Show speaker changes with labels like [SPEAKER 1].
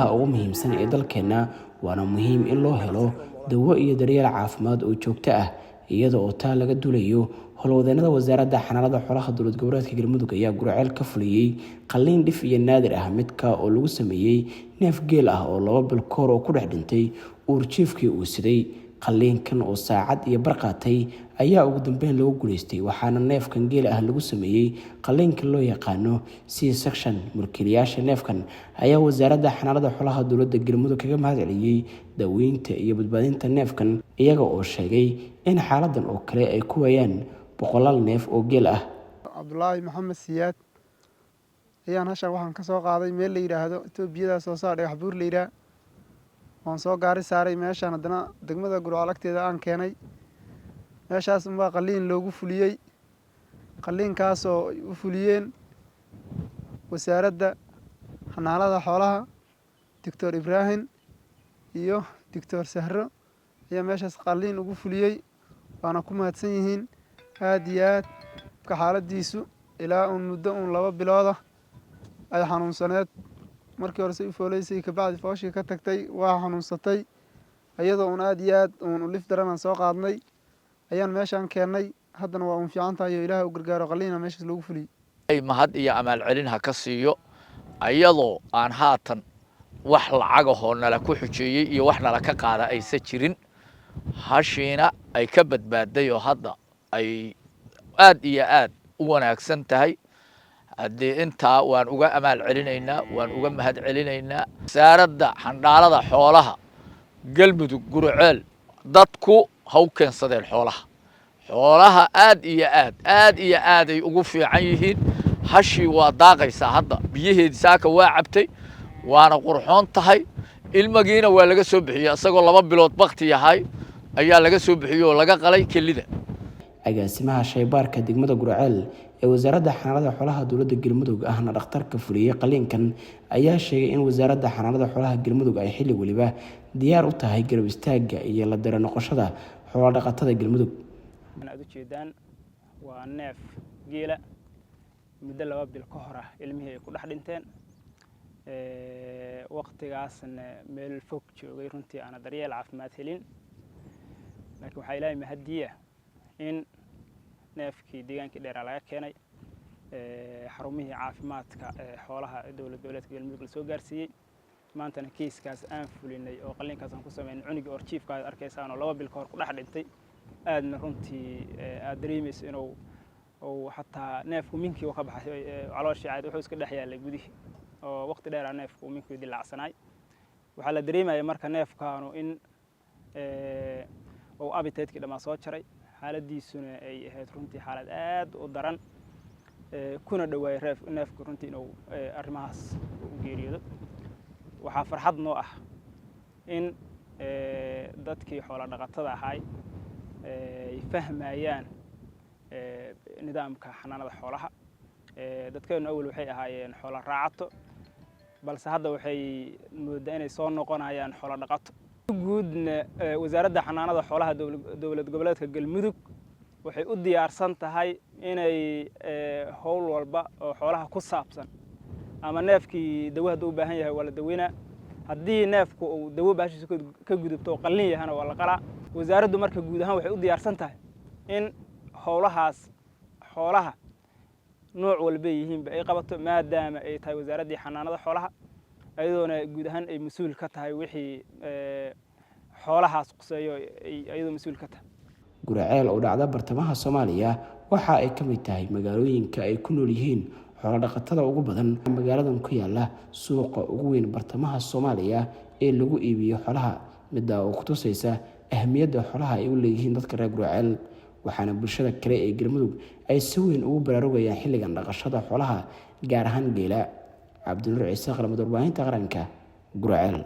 [SPEAKER 1] Ilaha ugu muhiimsan ee dalkeenna, waana muhiim in loo helo dawo iyo daryeel caafimaad oo joogto ah. Iyada oo taa laga duulayo, howlwadeenada Wasaaradda Xanaanada Xoolaha Dowlad Goboleedka Galmudug ayaa Guriceel ka fuliyey qalliin dhif iyo naadir ah, midka oo lagu sameeyey neef geel ah oo 2 bil kahor oo ku dhex dhintay uurjiifkii uu siday. Qalliinkan oo saacad iyo bar qaatay ayaa ugu dambeyn lagu guuleystay, waxaana neefkan geel ah lagu sameeyey qalliinka loo yaqaano C section. Mulkiilayaasha neefkan ayaa Wasaaradda Xanaanada Xoolaha Dowladda Galmudug kaga mahad celiyey daaweynta iyo badbaadinta neefkan, iyaga oo sheegay in xaaladan oo kale ay ku waayaan boqolaal neef oo geel ah.
[SPEAKER 2] Cabdulaahi Maxamed Siyaad ayaan hashan waxaan ka soo qaaday meel la yidhaahdo Etoobiyada soo saar, Dhagax Buur la yidhaah. Waan soo gaari saaray meeshaan, haddana degmada Guriceel agteeda aan keenay. Meeshaas unbaa qalliin loogu fuliyey, qalliinkaasoo u fuliyeen Wasaaradda Xanaanada Xoolaha, Doctor Ibraahim iyo Doctor Sahro ayaa meeshaas qalliin ugu fuliyey, waana ku mahadsan yihiin aada iyo aad. Ka xaaladiisu ilaa uun muddo uun 2 bilooda ay xanuunsaneed. Markii hore say u fooleysay, kabacdi fooshii ka tagtay, waa xanuunsatay. Iyadoo uun aada iyo aad uun ulif daran aan soo qaadnay ayaan meeshaan keennay. Haddana waa uun fiican tahay oo Ilaah u gargaaro, qalliina meeshaas loogu fuliyey.
[SPEAKER 3] Mahad iyo amaal celin ha ka siiyo, ayadoo aan haatan wax lacagahoo nala ku xujeeyey iyo wax nala ka qaada aysa jirin, hashiina ay ka badbaaday oo hadda ay aad iyo aad u wanaagsan tahay. Haddii intaa waan uga amaal celinaynaa, waan uga mahad celinaynaa Wasaaradda Xanaanada Xoolaha Galmudug Guriceel. Dadku ha u keensadeen xoolaha. Xoolaha aad iyo aad, aad iyo aaday ugu fiican yihiin. Hashii waa daaqaysaa hadda, biyaheedii saaka waa cabtay, waana qurxoon tahay. Ilmagiina waa laga soo bixiyey, isagoo 2 bilood bakti yahay ayaa laga soo bixiyey oo laga qalay kelida.
[SPEAKER 1] Agaasimaha shaybaarka degmada Guriceel ee Wasaaradda Xanaanada Xoolaha Dowladda Galmudug, ahna dhakhtarka fuliyey qaliinkan, ayaa sheegay in Wasaaradda Xanaanada Xoolaha Galmudug ay xilli weliba diyaar u tahay garab istaagga iyo la dara noqoshada xoolo dhaqatada Galmudug.
[SPEAKER 4] Aad ujeedaan waa neef geela, muddo 2 bil ka hor ah ilmihii ay ku dhex dhinteen, waqtigaasna meel fog joogay, runtii aana daryeel caafimaad helin. Laakiin waxaa Ilaahay mahadiya in neefkii deegaankii dheeraa laga keenay, xarumihii caafimaadka xoolaha Dowlad Goboleedka Galmudug lasoo gaarsiiyey. Maantana kiiskaas aan fulinay oo qalliinkaas aan ku sameynay cunugii orjiifka aad arkaysaan oo 2 bil ka hor ku dhex dhintay, aadna runtii aad dareemayso inuu uu xataa neefku minkii uu ka baxay, calooshii caadi wuxuu iska dhex yaalay gudihii oo waqti dheeraa neefku minkii dilaacsanaay. Waxaa la dareemaya marka neefkaanu in uu appetite-kii dhammaa soo jaray, xaaladiisuna ay ahayd runtii xaalad aad u daran, kuna dhowaayay neefku runtii inuu arrimahaas u geeriyoodo. Waxaa farxad noo ah in dadkii xoolo dhaqatada ahaay ay fahmayaan nidaamka xanaanada xoolaha. Dadkeenu awal waxay ahaayeen xoolo raacato, balse hadda waxay moodaa inay soo noqonayaan xoolo dhaqato. Guudna Wasaaradda Xanaanada Xoolaha Dowlad Goboleedka Galmudug waxay u diyaarsan tahay inay howl walba oo xoolaha ku saabsan, ama neefkii dawo hadduu u baahan yahay waa la daweynaa, haddii neefku uu dawo baashiisa ka gudubto oo qallin yahana waa la qalaa. Wasaaraddu marka guud ahaan waxay u diyaarsan tahay in howlahaas xoolaha nooc walbay yihiinba ay qabato, maadaama ay tahay Wasaaraddii Xanaanada Xoolaha, ayadoona guud ahaan ay mas-uul ka tahay wixii xoolahaas quseeyo, iyadoo mas-uul ka tahay.
[SPEAKER 1] Guriceel oo dhacda bartamaha Soomaaliya waxa ay ka mid tahay magaalooyinka ay ku nool yihiin xoolo dhaqatada ugu badan. Magaaladan ku yaala suuqa ugu weyn bartamaha Soomaaliya ee lagu iibiyo xoolaha, middaa oo kutusaysa ahmiyadda xoolaha ay u leeyihiin dadka reer Guriceel. Waxaana bulshada kale ee Galmudug ay si weyn ugu baraarugayaan xilligan dhaqashada xoolaha, gaar ahaan geela. Cabdinuur Ciise Qalamad, Warbaahinta Qaranka, Guriceel.